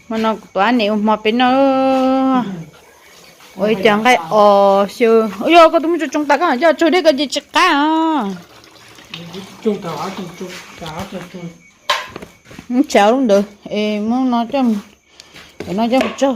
Hmo no kuv tus Ab Nis ua hmo peb noj. Ua ib co nqaij os xyaw. Ua yog koj tus muab tsoo tsoo tas koj coj tsau dej koj ces tsis qab os. Tsau lub ntawd es muab no coj, cov no coj mus tsau.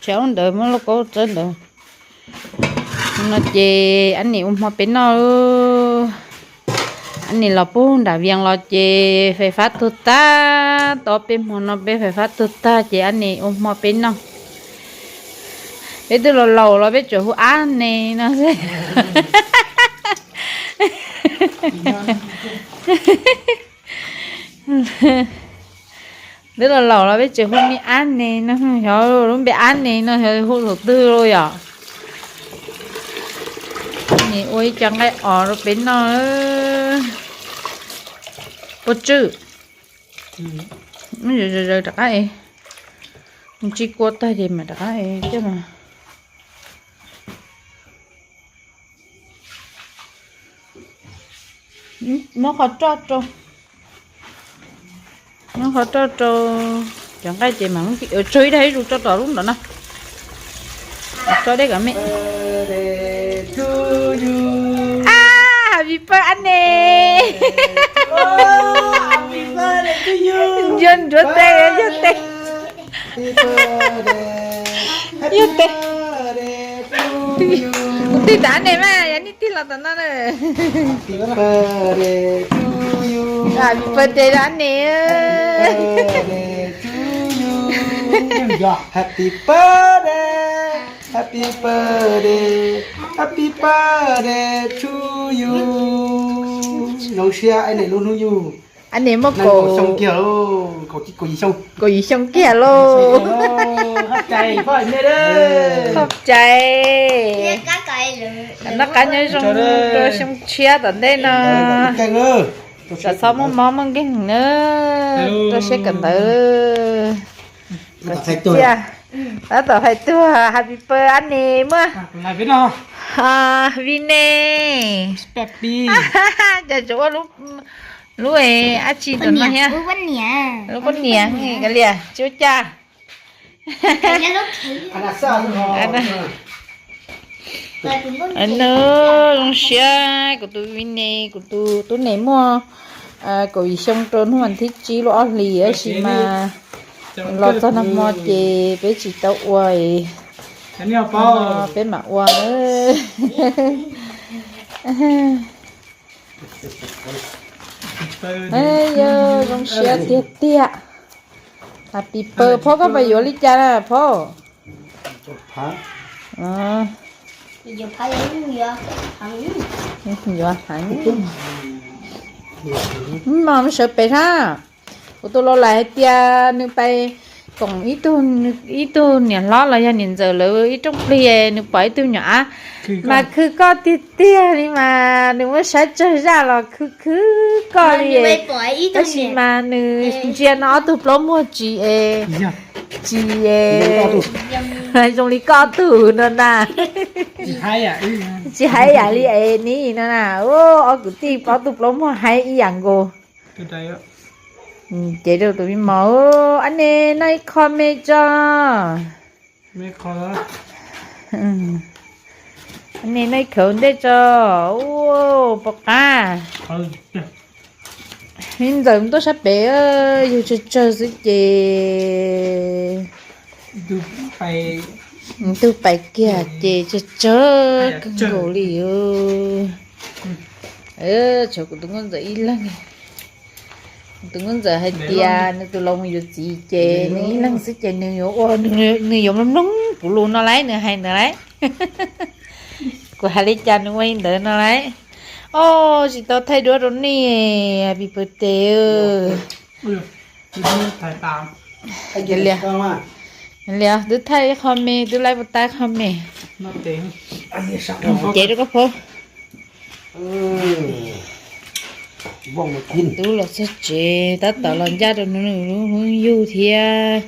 Tsau lub ntawd muab lauj kaub txawb ntawd. No ces Ab Nis ua hmo peb noj. Ab Nis los pug nram Vias los ces fais fab tuag tag, tau peb hmo no peb fais fab tuag tag ces Ab Nis ua hmo peb noj. Peb twb laus laus los peb tseem hu Ab Nis no xwb. Twb laus laus los peb tseem hu me Ab Nis no, xyov lub npe Ab Nis no xyov hu thaum twg los yom. Nis ua ib co nqaij os rau peb noj. Puas tswj? Zaws zaws rov qab es, ntsib kua tag ces mam rov qab es coj mas. Muab qhov roj rau, muab qhov roj rau cov nqaij ces mam tsau ib daig ib zus tso tom lub nrad no. Tso dej kom me. Ab, happy birthday Ab Nis. Yog nruab tes, yog tes. Yog tes. Kuv tig tom Ab Nis mas yog nej tig los tom no na. Happy birthday rau Ab Nis. Happy birthday, happy birthday, happy birthday to you. Zoo siab Ab Nis lub hnub yug. Ab Nis muaj kaum, kaum yim xyoo kiag lauj. Qhov cai. Noj qab nyob zoo rau xyoo tshiab tom ntej no. Txhob muaj mob muaj nkeeg na. Rau siab kawm ntawv. Tab tom hais tuag, happy birthday Ab Nis muaj. Vine, cas tsuas ua lub dab tsi ntawm no thiab. Lub poj niam, kav liam tsis ua cas. Zoo siab kuv tus Vine, kuv tus tub Nis muaj kaum yim xyoo rau hnub vas thib tsib lub ob hlis, tab sis mas los txog nag hmo ces peb tsis tau ua, peb mam ua. Yog zoo siab tiag tiag. Happy birthday, Phob, koj puas yuav li cas na Phob? Yuav heev. Mas sawv pem sab, kuv tus laus lawm hais tias nws pais koom ib tug niam hlob los yog niam ntxawm lawv ib rooj plig, nws pom ib tug nyuam ab mas khwv koj tiag tiag li mas nws muab saib tsawg zaj los khwv khwv koj li. Tab sis mas nws ntsia no ob tug plaub muag tsis es, tsis es zoo li koj ob tug no na. Tsis hais yam li es ni no na. Ob kwv tij ob tug plaub muag haib ib yam nkaus. Ces rau tus me mos, Ab Nis noj ib qho me tso. Ab Nis noj ib khawv ntej tso. Pom qab. Me ntxawm tuaj sab pem, yug tsawg tsawg xwb ces tug pais kiag ces tsawg tsawg kawg nkaus li. Tshuav kuv tus nkauj ntxawm ib leeg. Kuv tus nkauj ntxawm hais tias nws tus laus mus yuav txiv ces nws ib leeg xwb ces nws yuav ua, nws yuav mloog mloog kuv lus no lauj, nws hais ntawd lauj. Kuv hais li cas nws ua li ntawd no lauj. Os, tsis tau thaij duab rau nej, happy birthday. Liam, twb thaij ib qho me, twb laib puas tau qho me. Cev rau koj phob. Tub los txog tsev tab tom los ncaj rau nws lub hnub yug thiab.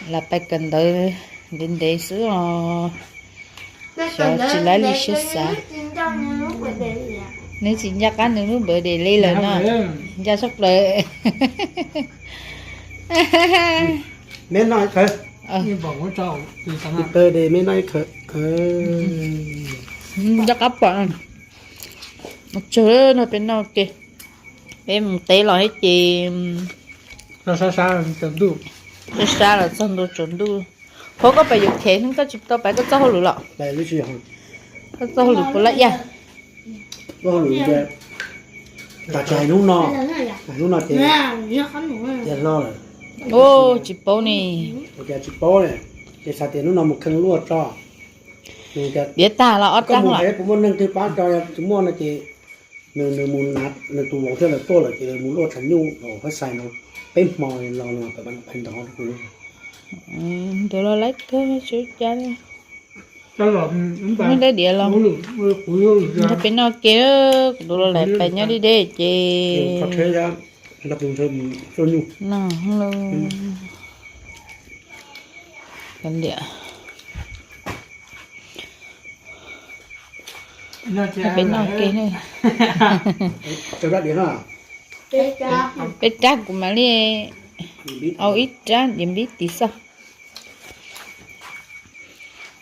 Lam pais kawm ntawv ntev ntev xwb os. Xyov tsis laib li siab xav. Nws tsis ncaj qab nws lub birthday li lawm no. Ncaj tshaj plaws. Meb noj ib qhov. Ib qho de meb noj ib qhov. Nco qab pom. Tsawg no peb noj ke. Peb mus teb los thiab ces sab sab los txog ntua tsaus ntuj. Qhov koj pais yuav khev koj tsis tau pais koj txoj hauj lwm los? Koj txoj hauj lwm puas laj iaj? Tsis hais hnub no, hais hnub no ces tias hlo lawm. Tsis paub ne. Tias tsis paub ne, ces xav tias hnub no mus kheej luaj tso. Tiav tag los ob rab los. Puas muaj neeg twg pab tso, tsis muaj no ces nws, nws mus, nws tus vauv thiab lawv tuaj lawm ces lawv mus luaj tshav nyuj los Phaib Xais no, peb hmo los no peb pais nrog. Ntuv los laib kawg tsis ua cas. Muab dab diav los nrog peb noj ke, kuv ntuv los laim pais nyob deb deb ces. Peb noj ke. Peb rab kuv mam li au ib rab diav npib tiv xoj.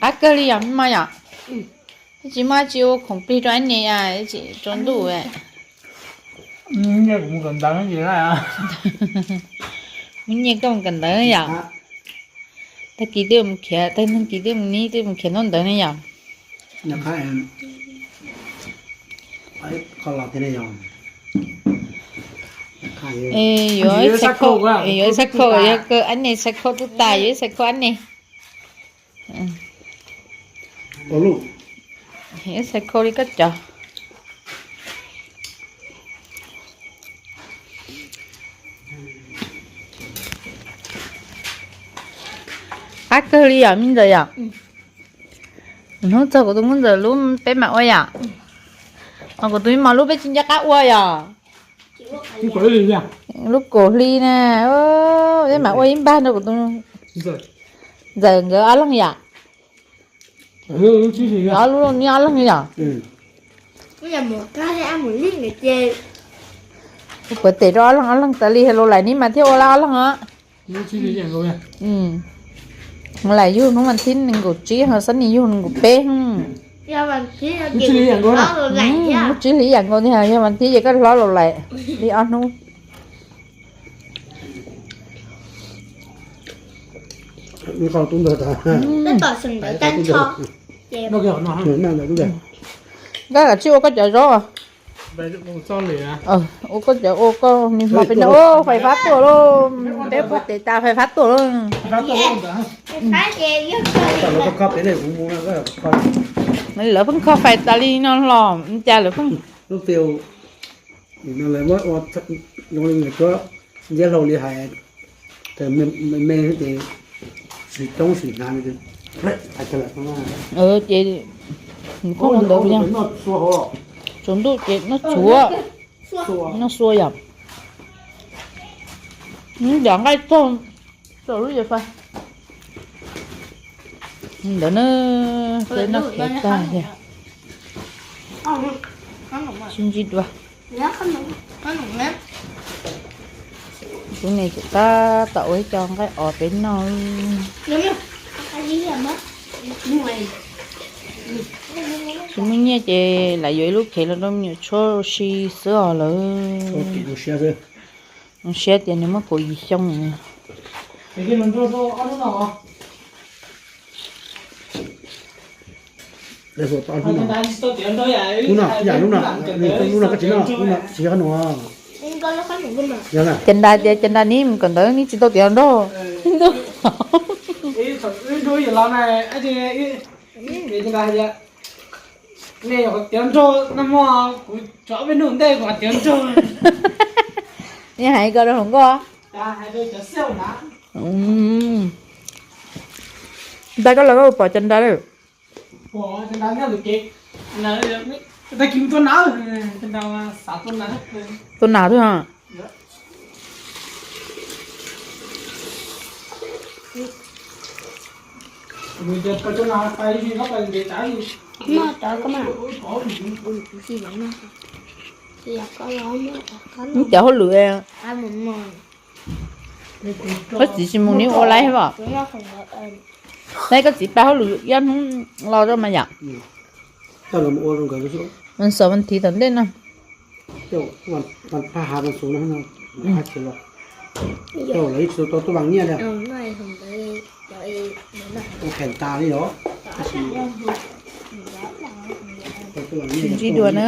Qab kawg li yom, maj yom. Tsis muaj tsis ua khoom plig rau ab ne, tsis tsaus ntuj. Muab nyiaj koj mus kawm ntawv yom. Tag kis twb mus khiav, tag kis twb mus nib twb mus khiav ntaub ntawv ne yom. Yuav ib xav khau, yuav ib xav khau, yog kawg ab ne xav khau tub tas, yuav ib xav khau ab ne. Ib xav khau li koj cov. Qab kawg li yom me ntxawm yom. Hnub txog kuv tus muj ntxawm lub peb mam ua yom. Ho kuv tus me mos lub peb tsis nco qab ua yom. Lub kaum hli na, peb mam ua ib npag nrog kuv tus ntxawm nkawd ob leeg yom. Ob lub neb ob leeg yom. Puav tes rau ob leeg ob leeg tas li los lawm neb mas thiaj ua lawm ob leeg os. Mus lawm yug hnub vas thib nees nkaum tsib ho Xab Nis yug nees nkaum peb. Muaj tsib hlis yam nkaus tiag, yog vas thib ces koj hlob los lawm li ob hnub. Koj lam tsij ua koj cov zaub. Ua koj cov, ua koj niag hmo peb no, fais fab tuaj lauj, peb puag tes tas fais fab tuaj lauj. Lawv pheej kho fais tas li no los cas lawv pheej Ntsia hlau li hais, me ces sim coob sim hnav. Ces nws pheej ua ntawd, tsaus ntuj ces noj txhuv, noj xua yom. Nws cov nqaij txog txog lub yam fais ntawd na, peb noj kev tag tiag. Sib ntsib dua. Kuv niam tseem tab tom ua ib co nqaij os peb noj. Tsis muaj nyiaj ces lam yuav ib lub khev los rau me nyuam tshuab si xwb os lawm. Zoo siab tias nws muaj kaum yim xyoo. Lub no, yam lub no, lub no koj tsis noj, lub no siv qab no. Ces nra tias ces nra neb mus kawm ntawv neb tsis tau tiav nrog. Nej hais ko rau hluas nkauj. Nta koj los koj pom cov nra lawm. Tua nas twb. Neb cov hauj lwm. Koj txiv tsis mus neb ua laib os? Laib koj txiv pab hauj lwm ib hnub los rau mas yom. Xaum vas thiv tom ntej no. Ntsib dua na.